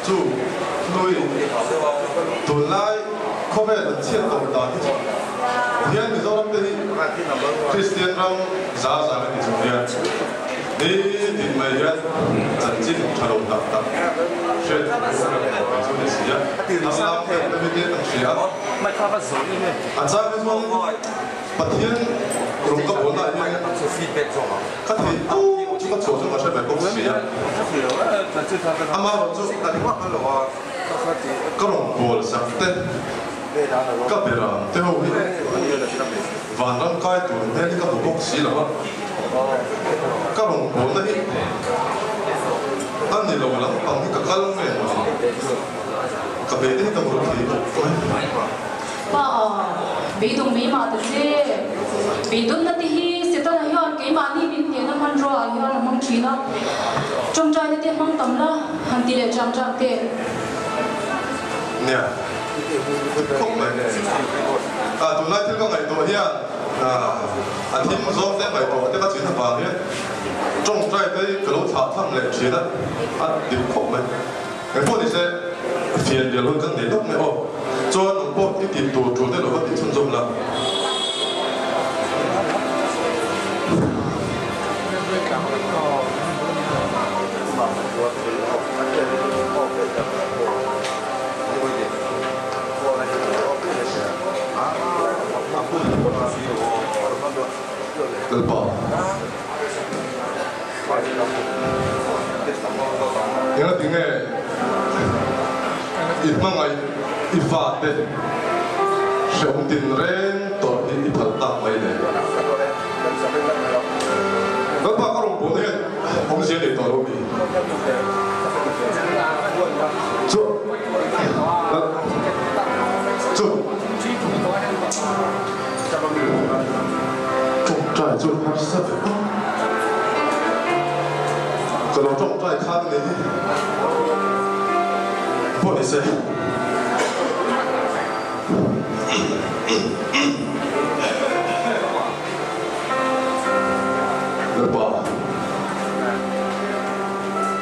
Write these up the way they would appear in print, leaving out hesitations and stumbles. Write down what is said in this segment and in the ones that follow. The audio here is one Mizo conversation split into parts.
Chu nui tunlai khawvel an chhiat tawh dan hi chu hian Mizoram te hi Kristian ram za za a ni chung hian nitin mai hian chanchin tha lo tak tak hriat tur a awm mai chu ni si a, a lam deuh te hi te kan hria a, a chang hi chuan Pathian rawng ka bawlna ah hian ka theih tawp chu ka chhuah chu ka hre ve bawk si a, amaherawhchu ka rawn bawl sak te, ka ber ang te ho hi vanram kai tur hmel hi ka hmu bawk si lo a, ka rawn bawlna hi a ni lo lampang hi ka kal nge mawni, ka be te hi ka hmu thei bawk mai. Pa, beidawng mai mah ta che. Beidawnna te hi Setana hian keimahni min hnehna hmanrua ah hian a hmang thin a, tawngtaina te hmang tam la han ti leh chang chang teh. Nia, khawp mai. Ah, tunlai thil ka ngaihtuah hian a thim zawng te ngaihtuah te ka chin avang hian tawngtai te hi ka lo thlah tham leh thin a, a dik khawp mai. Engpawh ni se, fian bial hun kan nei dawk mai aw. Chuan nang pawh i tih tur tul te lo va tih chhunzawm la. Lalpa. Engati nge i hmangaih i fate hrehawm tinreng tawrh hi i phal tak mai le? Lalpa ka rawn pawn hian awmzia nei tawh lo mi? Chu chu Tawngtai chu harsa vek a, ka lo tawngtai khan a ni hi pawh ni se. Lalpa,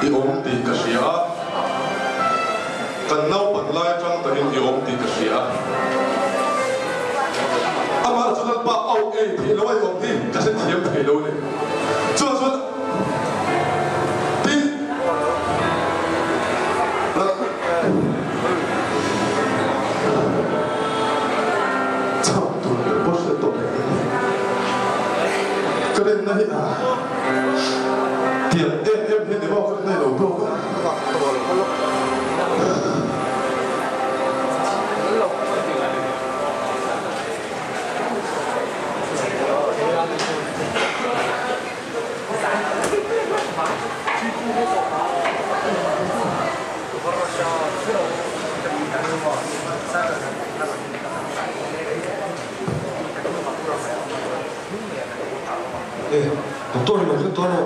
i awm tih ka hria a. Kan naupan lai atang takin i awm tih ka hria a. Amah chu Lalpa au ei theih lo a i awm hi ka hre thiam thei lo ni. Chuan chuan tin Chhak tur ka pawh hre tawh leh ni. Ka rinna hi a tiang em em hi ni maw ka rinna i lo tawk a. E, doctor hi lo thleng tawh emaw?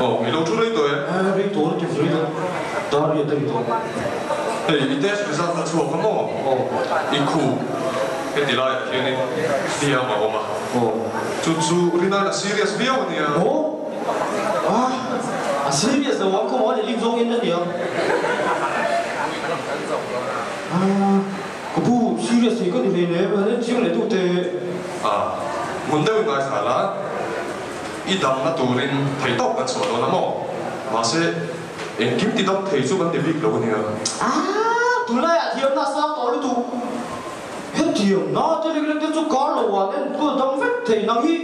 Aw, i lo thu rei tawh e. E, rei tawh lutuk rei tawh. Dar riat a ni tawh. Hei, i test result a chhuak a maw? Aw. I khup heti laiah hianin hliam a awm a. Aw. Chu chu rinaiin a serious viau a nia. Aw. Ah, a serious lo ang kawng a ni lim zawng in a nia. Ah. Ka pu, serious thei ka ni hleinem, han en chiang leh deuh teh. A, hmun deuhin ngaithla la, i damna turin thei tawk kan chhuah dawn a maw? Mahse, engkim ti dam thei chu kan ti bik lo a nia. A, tunlaiah thiamna a sang tawh lutuk. Hetiang na te lek lek te chu kar lo ah an enkawl dam vek thei nang hi.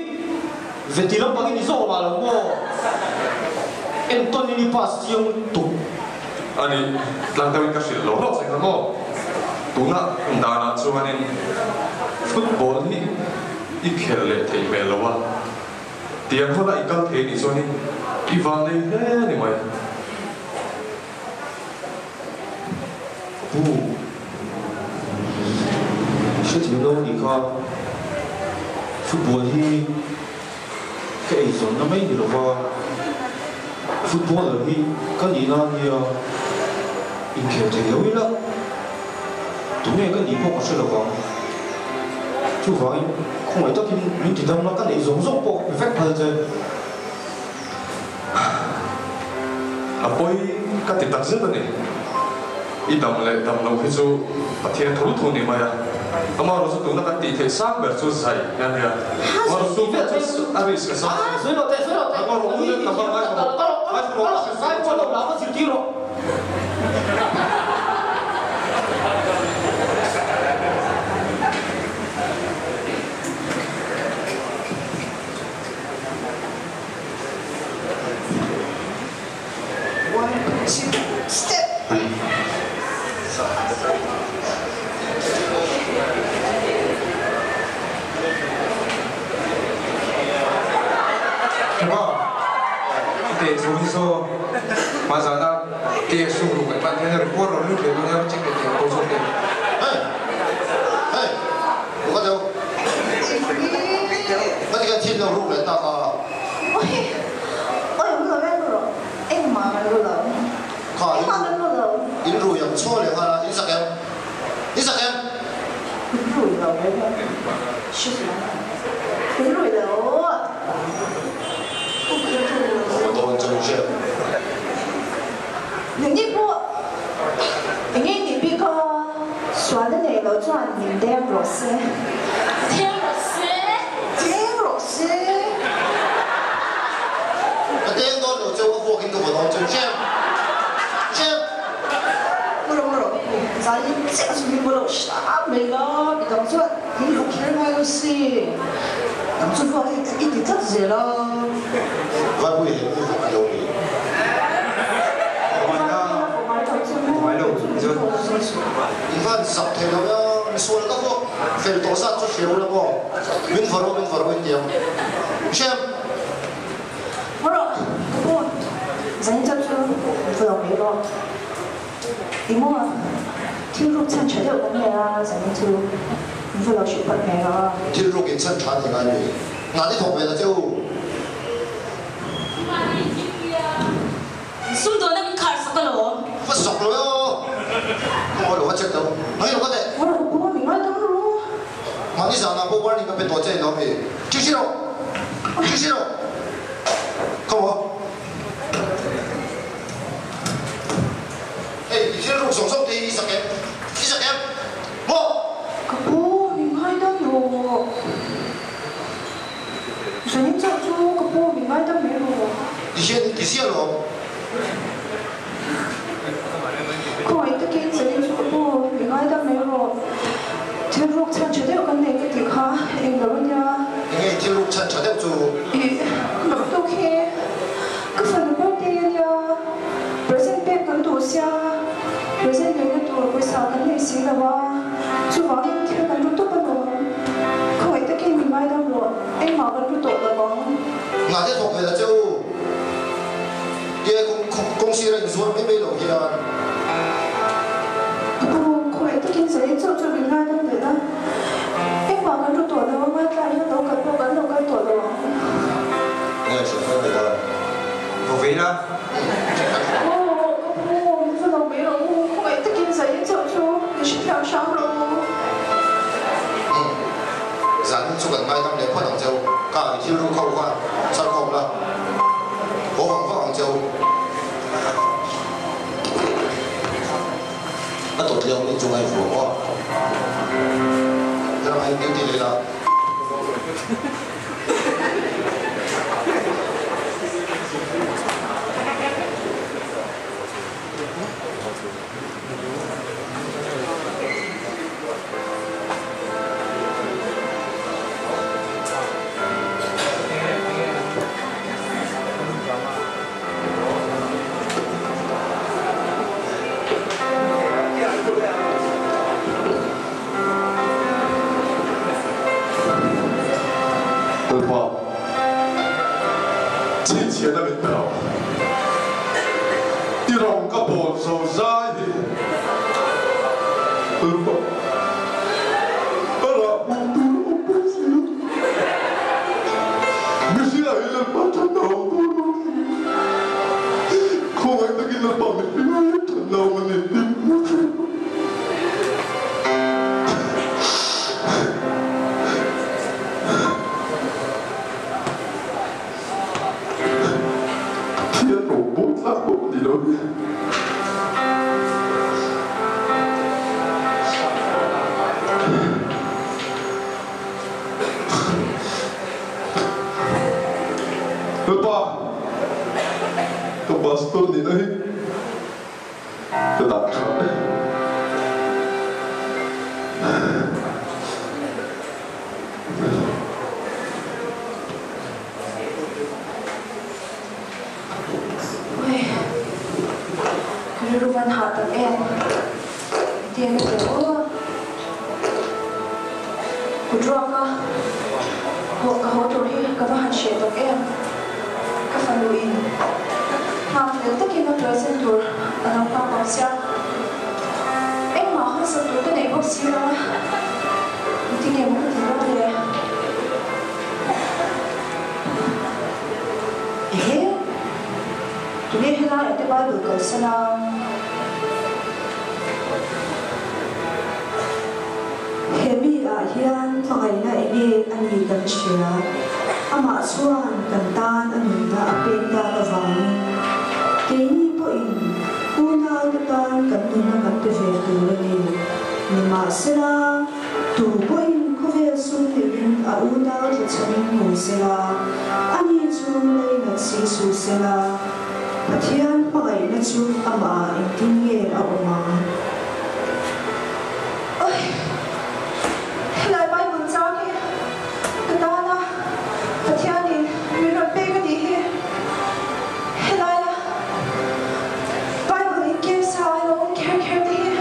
Veti lampang i ni zawk mah lo maw? Entawn in i pass chiang lutuk. A nih, tlang deuhin ka hrilh lo hlauh che kha maw? Tuna danah chuanin football hi i khelh leh theih hmel lo a, tiang huna i kal thei nih chuanin i vannei hle ni mai. Pu, hrethiam lo nih kha football hi ka eizawnna mai ni lova, footballer hi ka nihna ania inkhel thei lo ila, tunge ka nih pawh ka hre lovang. Chuvangin khawngaih takin min ti dam la, ka neih zawng zawng pawh ka pe vek phal che. A pawi ka ti tak zet a ni. I dam leh dam loh hi chu Pathian tho tho ni mai a. Amaherawh chu tuna kan tih theih sang ber chu zai a nia. Amaherawh chu ber chu a risk a sang si. Amaherawh u leh ka ngaithla rawh. Ngaithla rawh. Ngaithla rawh. One, two, step. Maw? Chutei chu hi saw hmazana KSU ru kan hman hian report rawn lut leh dawn nia check leh teh ang pawh zawk em? Hey! Hey! Ka deuh. Ka ti ka thin lo ruk leh tak a. Kha in rui ang chhuah leh nghal a, in sak em? In sak em? Ka dawn chu in hriat. Sualna nei lo chuan min deng rawh se. Deng rawh se. Deng rawh se. Ka deng dawn lo cheu, ka vuakin ka vaw dawn cheu. Hrem! Hrem! Mu rawh, mu rawh. Zai chiah chu min vaw lo hram mai la, midang chuan min vaw kher ngai lo si. Nang chu vuak i ti tlat zel a. Vaipui he hmun khat lo ni. In van zak thei lo nia, misual ka vuak fel tawh zat chu hria ula maw? Min vaw rawh, min vaw rawh in ti ang. Hrem! Haw rawh, ka pu, zanin chauh chu vaw lo mai rawh. I maw? Thil ruk chhan tha deuh kan nei a, zanin chu min vaw lo hrih phawt mai rawh a. Thil ruk in chhan tha ni ngai mi? Ngah ni thawk ve la che u. Sumdawna min khar sak alawm. Va sak lo eo. Ka ngawi lo va check teuh. Ngai lo ka teh. Ngawi lo pawh mi ngai dam ru. Mahni zanah pawh warning ka pe tawh che ilo mi. Thi si rawh. Thi si rawh. Come on. Hei i thil ruk zawng zawng te hi i sak em? I sak em? Maw? Ka pu mi ngai dam rawh. Zanin chauh chu ka pu min ngaidam mai rawh. Ti hian ti ziah lawm. Khawngaih takin zanin chu ka pu min ngaidam mai rawh. Thil ruk chhan tha deuh kan nei ka tih kha eng lo ania. Enge thil ruk chhan tha deuh chu? Ih, mak tawk hi ka fanu birthday ania. Present pek kan duh sia, present leina tur pawisa kan nei si lo a, chuvangin thil kan ru tawp alawm. Khawngaih takin min ngaidam rawh, engmah kan ru tawh lo ang. Ngah te thawk ve la che u. Tia kawng sir a inzuar mai mai lo hian. Ka pu, khawngaih takin zanin chauh chu min ngaidam leh la, engmah kan ru tawh lo ang a, tlai hian lo kal pawh kan lo kal tawh lo ang. Ngaihtuah mai mai dan. Vaw ve ila. Aw, ka pu, min va lo mai rawh u, khawngaih takin zanin chauh chu min hrethiam hram rawh u. Umm, zanin chu kan ngaidam leh phawt ang che u, ka i thil ru kho kha char khawm la, haw vang vang ang che u. A tawt leh awm in chu ngaihvuah aw. Helam ah hian duty leh la. Lalpa, chhinchhiahna min pe lo. I rawng ka bawl zo zai hi Lalpa, a rah hmuh tur a awm bawk si lo. Mihringah hi Lalpa thatna a awm dawn lo ni. Khawngaih takin Lalpa mihringah hi thatna a awm a ni tih hmuh theih lo. Pathian rawngbawl tlak pawh ka ni lo hi. Lalpa, ka pastor nihna hi ka dah tha e. Oi, ka rilru van hah tak em? Engtiang a teh aw? Kut ruaka haw ka haw tur hi ka va han hreh tak em? Ka fanu in nghak fel takin a present tur a lo nghak ang sia. Engmah hawnsak tur ka nei bawk si lo a, engtinge maw ka ti dawn le? Ehe, tunge helaiah te Bible kalsan a? He mi ah hian hmangaihna enge a ni kan hria, amah chuan kan tan a nunna a pek tak avangin keini pawhin unaute tan kan nunna kan pe ve tur a ni. Nimahsela, tu pawhin khawvel sum neiin a unau tlachhamin hmu sela, ani chu leinat si suh sela, Pathian hmangaihna chu amah engtin nge a awm ang? Oi! Helai Bible chang hi ka tana Pathianin min rawn pek a nih hi. Helaia Bible inkir sa a lo awm kher kher te hi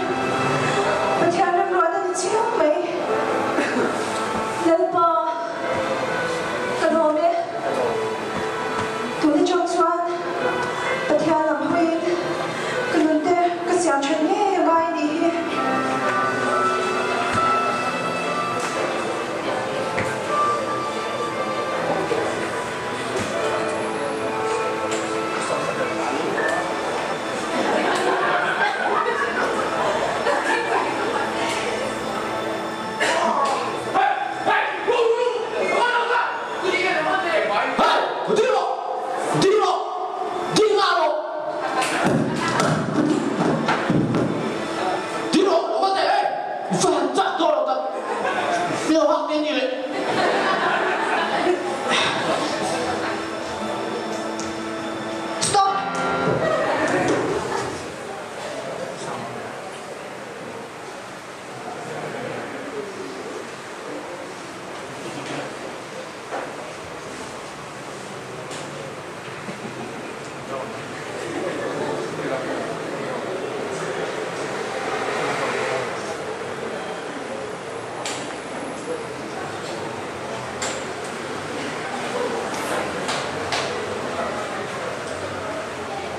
Pathian remruat a ni chiang mai. Lalpa, ka lawm e. Tun atang chuan Pathian lam hawiin ka nun te ka siam that ngei a ngai a nih hi. Stop!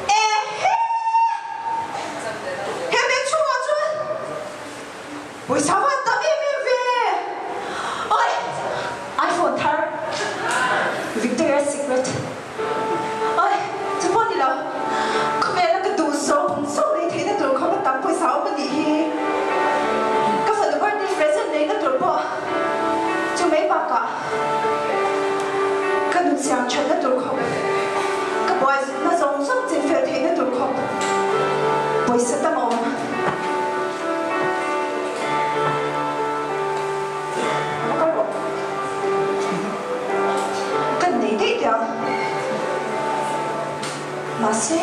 Ehe! He bag chhungah chuan pawisa van tam em em ve! Oi! iPhone thar Victoria's Secret Oi! Chu pawh ni lo, khawvela ka duh zawng zawng lei theihna tur khawp a tam pawisa awm a nih hi. Ka fanu birthday present leina tur pawh chu mai bakah ka nun siam thatna tur khawp, ka buaina zawng zawng chinfel theihna tur khawp pawisa tam a awm. Va kal rawh. Kan nei daih teh ang. Mahse,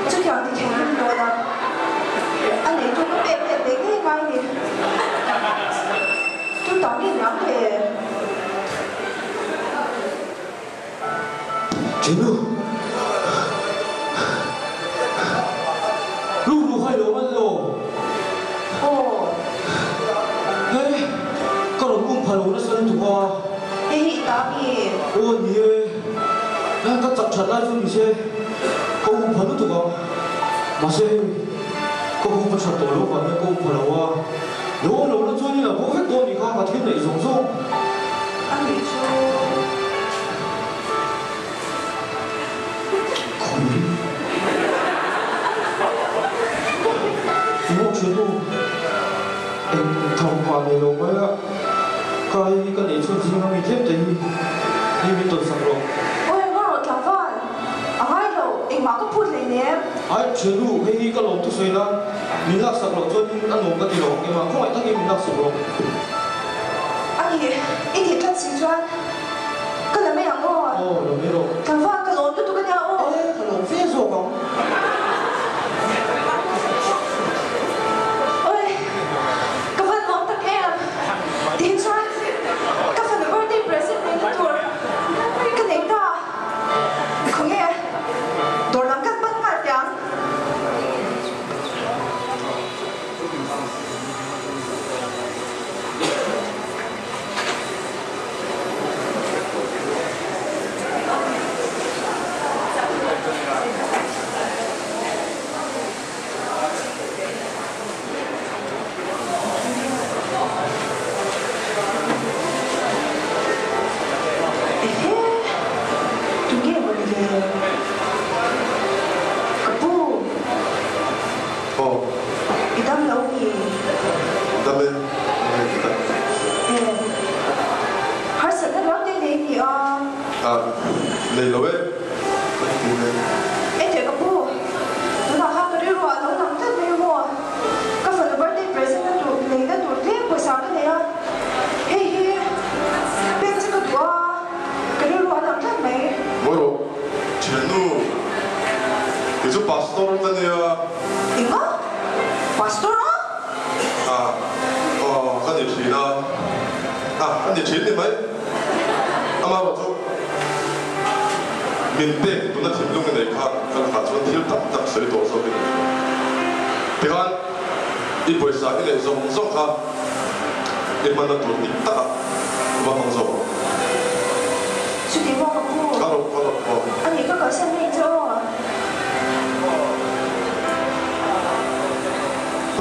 chutiang ti thei hun dawn a, a neitu ka pek let leh ngei ngai ni. Tu ta nge niang le? Chinu! Lu lu khai lo man lo. Aw. He, ka rawn um pha lo nasa lutuk. lutuk a. Hei hi i ta mi? Aw ni e, ka chak that lai chu ni se ka um pha lutuk ang. Mahse hei ka hup a that tawh loh vang hian ka um pha lo a, lo awm lo na chuan in a bo vek dawn ni kha ka thil neih zawng zawng. A nih chu. Khawi. Emaw thiannu eng thawm hma nei lo mai a, ka hei hi ka neih chhun zing ami tlem te hi ni min tawn sak rawh. Aw engmaw rawh tlangval, a ngai lo, engmah ka phut hlei nem. Ai thiannu hei hi ka lawm thusawi nan min lak sak loh chuanin a nuam ka ti lo ang engmah khawngaih takin min lak sak rawh. A nih, i tih that si chuan Ka la mai ang aw. Aw, la mai rawh. Tlangval ka lawm lutuk a nia aw. E, ka lawm fe zawk ang. Oi, ka van lawm tak em. Tihin chuan ka fanu birthday present neihna tur ka nei ta. Khawnge dawr lam kan pan nghal teh ang. Ehe, tunge maw ni le? Ka pu. Aw. I dam lo mi? Dam e. Enge ti tak? E. Harsatna riau te nei ni a. A, nei lo e. Ka ti ve. E teh ka pu, tunah khan ka rilru ah lo lang tlat mai maw? Ka fanu birthday present na tur neihna tur tlem pawisa ka nei a, hei hi pek che ka duh a, ka rilru ah a lang tlat mai. Mawi rawh, thiannu, kei chu pastor ka nia. Enga? Pastor a? A, aw, ka ni thin a. A, ka ni thin ni mai. Amaherawh chu min pek tuna thinlung i nei khan ka lakah chuan thil tam tak sawi tawh zawkin ka hria. Tikhan i pawisa i neih zawng zawng kha i hmanna tur dik takah va hmang zawk rawh. Chuti maw ka pu? Ka rawh, ka rawh, aw. A nih ka kalsan mai che aw.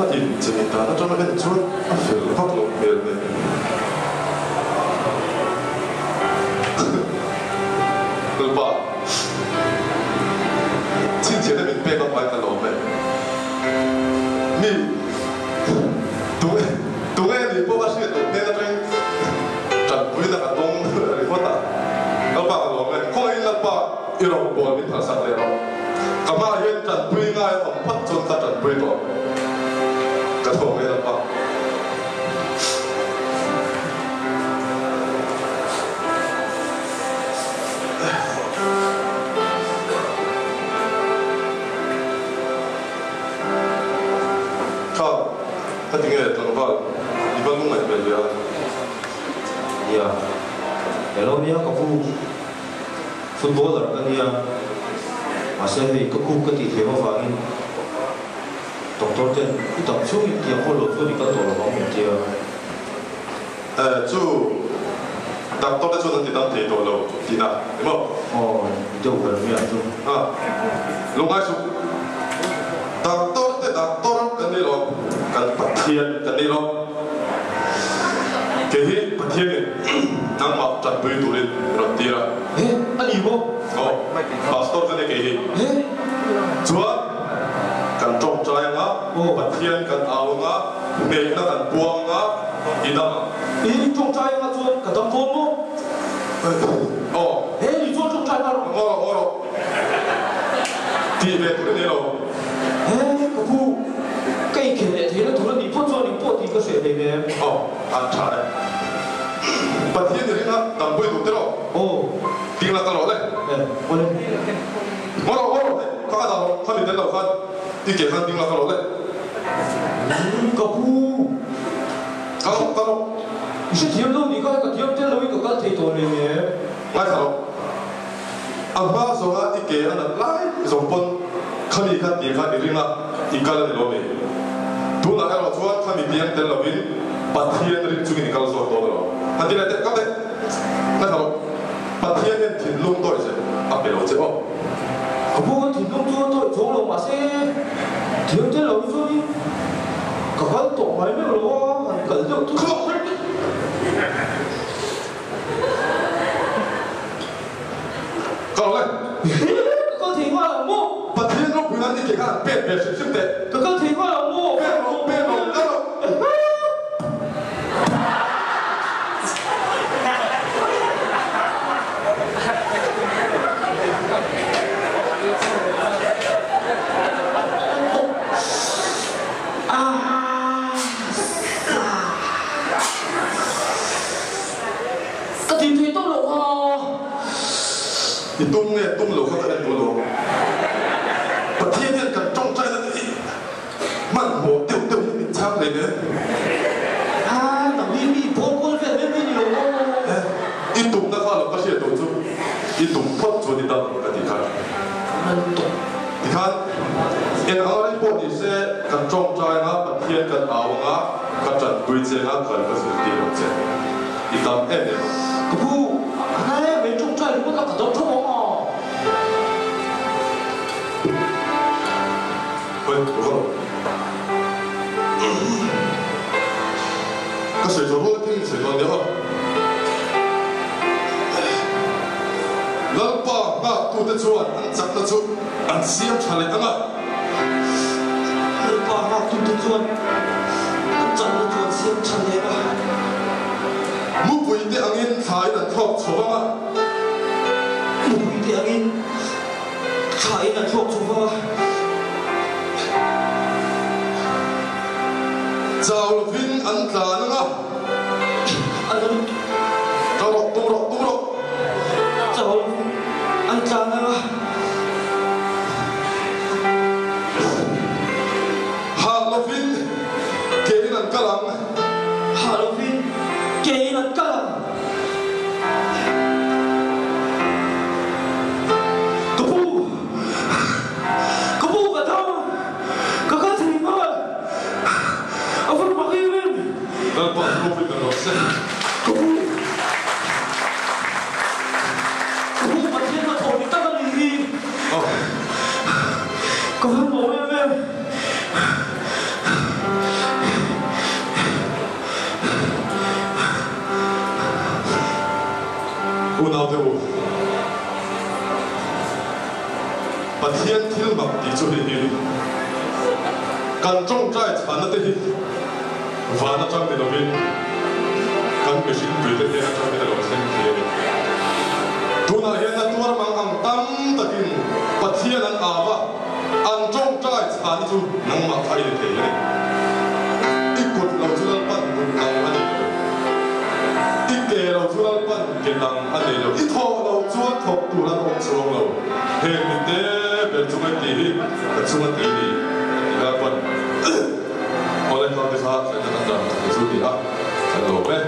A inchei dan atanga en chuan a fel vak loh hmel nen. Lalpa, chhinchhiahna min pek avai ka lawm e. Mi tunge tunge nih pawh ka hriat loh hmel atangin tanpuina ka dawng ringawt a. Lalpa ka lawm e. Khawngaihin Lalpa i rawngbâwl min phalsak leh rawh. Ka hmaah hian tanpui ngai a awm phawt chuan ka tanpui tawh. Ka tho mai Lalpa. Kha, ka ti nge tlangval, i va lungngaih hmel ve a. Nia, hello nia ka pu. Footballer ka nia, mahse hei ka kuk ka tih thiam avangin doctor ten i tam chhungin tiang haw lo chuan i kal tawh lo vang min tia. Eh chu doctor te chuan an ti dam thei tawh lo tihna ni maw? Aw ni deuh ber mai ang chu. A lungngai suh doctor te doctor kan ni lo, kan Pathian kan ni lo. Kei hi Pathianin nangmah tanpui turin rawn tir a. He, a ni maw? Aw, Pastor ka ni kei hi. He? Chuan kan tawngtai anga, Pathian kan au anga, hmehna kan puang anga, i dam ang. I tawngtai anga chuan ka dam dawn maw? Aw. He, ni chuan tawngtai nghal rawh. Ngaw rawh, ngaw rawh. Tih ve tur i nei lo. He, ka pu, ka inkhel leh theihna tur a nih phawt chuan engpawh tih ka hreh hlei nem. Aw, an tha e. Pathian i ring a, dampui duh tiraw? Aw. Ding la ka rawh le. E, awle. Ngaw rawh, ngaw rawh, hei, ka ka dah rawh, khami tel lo khan i ke khan ding la ka rawh le. Umm, ka pu. Ka rawh, ka rawh. I hrethiam lo nih kha, ka thiam tel loin ka kal thei tawh hlei nem. Ngaithla rawh. A hma zawnga i ke a nat lai zawng pawn khami kha tir kha i ring a, i kal a ni lo mi? Tunah erawh chuan khami piang tel lovin Pathian ring chungin i kal zawk dawn a lo. Han ti leh teh, kal teh. Ngaithla rawh. Pathian hian thinlung tawih che a pe lo che aw. Ka pu ka thinlung chu a tawih chuang lo mahse thiam tel lo hi chuanin ka kal tawh ngai meuh lo a, han kal deuh thut. Khawk hrep! Ka lo le. Ka kal thei nghal ang maw? Pathian ropui nan i ke khan han pek ve hrim hrim teh. Ka kal thei nghal ang maw? Pek rawh, pek rawh, kal rawh. Ka tih thei tawh loh kha. I tum nge tum lo kha ka en duh lo. Pathian hian kan tawngtaina te hi hmanhmawh deuh deuh hi min chhang hlei nen. A nang hi mi bawl kual vel mai mai ni lo maw? I tumna kha lo ka hriat duh chu i tum phawt chuan i dam ka tih kha. Ka nal tawh. Tikhan eng anga rei pawh ni se kan tawngtai anga Pathian kan au anga ka tanpui che anga kal ka zirtir ang che. I tam em em a. Ka pu, a hnai em mai tawngtai ringawt a ka dam tho ang a. Hawi, ka va rawh. Ka sawi zawh rual thil in sawi dawn nia aw. Lalpa nghaktute chuan an chakna chu an siam tha leh ang a. Lalpa nghaktute chuan an chakna chu an siam tha leh a. Mupuite angin thlain an thlawk chho vang a. Mupuite angin thlain an thlawk chho vang a. Chau lovin an tlan ang a. An lo Tum rawh, tum rawh, tum rawh. Chau an tlan ang a. Hah lovin kein an kal ang. Hah lovin kein an kal ang. Ka pu, ka pu ka thang, ka kal thei nghal. A vur mak em em. Lalpa chu ropui ber rawh se. Ka pu, ka pu Pathian hnathawh ni tak a nih hi. Ka van lawm em em. Unaute u, Pathian thil mak tih chu hei hi a ni. Kan tawngtai chhanna te hi van atang ni lovin kan mihring puite hnen atangin a lo thleng thei a ni. Tunah hian a tuar mang ang tam takin Pathian an au a, an tawngtai chhanna chu nangmah kha i ni thei a ni. I kut lo chu Lalpan kut dang a nei lo. I ke lo chu Lalpan ke dang a nei lo. I thawh loh chuan thawk tur an awm chuang lo. Heng mite ber chunga i tih hi ka chunga tih a ni a ti Lalpan. Awle kha te kha kan dan chu ti a, kan lawm e.